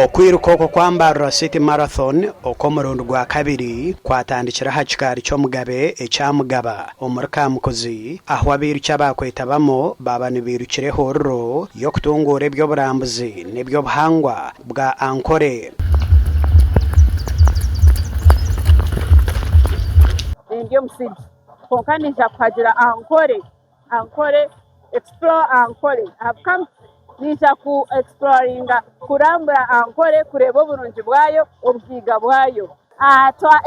Okwiruka oku okwa Mbarara City Marathon okw'omurundi gwakabiri kwatandikire aha kikaari ky'Omugabe ekya Mugaba omuri Kamukuzi ahu abairuki abaakwetabamu baaba nibairukira ehururu y'okutunguura eby'oburambuzi n'eby'obuhangwa bwa Ankole. Ndi omusigi kwonka niija kuhagira Ankole. Ankole explore Ankole I have come niija ku exploringa kurambura Ankole kureeba oburungi bwayo obugaiga bwayo.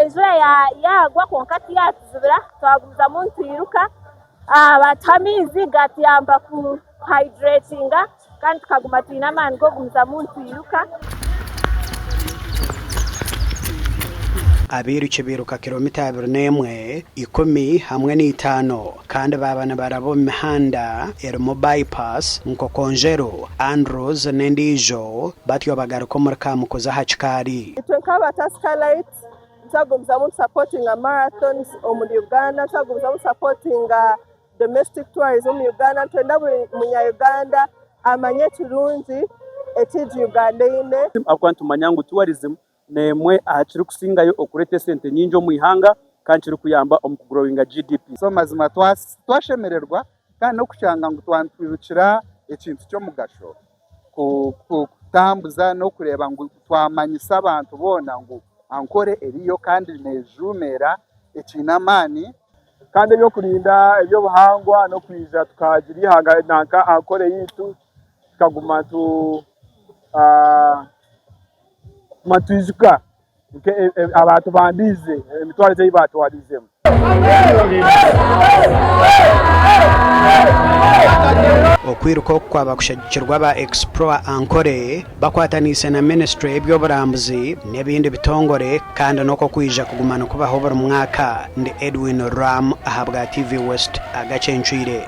Enjura yaagwa kwonka tiyatuzibira twagumizamu nitwiruka baatuha amaizi gatuyamba ku hydratinga kandi tukaguma twine amaani g'okugumizamu nitwiruka. Abairuki bairuka kiromita 21, 10 hamwe na itaano kandi baaba nibaraba omu mihanda erimu Bypass, Nkokonjeru, Andrews n'endiijo batyo bagaruka omuri Kamukuzi aha kikaari. Itwe nk'aba Tusker Lite nitwagumizamu nitusapotinga marathons omuri Uganda, nitwagumizamu nitusapotinga domestic tourism omu Uganda. Nitwenda buri munya Uganda amanye ekirungi eki Uganda eine. Ahabw'okuba nitumanya ngu tourism n'emwe aha kirikusingayo okureeta esente nyingi omu ihanga kandi kirikuyamba omu kugrowinga GDP. So mazima twashemererwa kandi n'okushanga ngu twatwirukira ekintu ky'omugasho kutambuza n'okureeba ngu twamanyisa abantu boona ngu Ankole eriyo kandi neejumeera ekiine amaani. Kandi eby'okurinda eby'obuhangwa n'okwija tukagira eihanga nanka Ankole yaitu tukaguma nitwijuka abaatubandiize emitwarize ei baatwariizemu. Okwiruka oku kwaba kushagikirwe aba Explore Ankole bakwataniise na minisiture y'eby'oburambuzi n'ebindi bitongore kandi n'okw'okwija kuguma nikubaho buri mwaka. Ndi Edwin Ram ahabwa TV West agacencwire.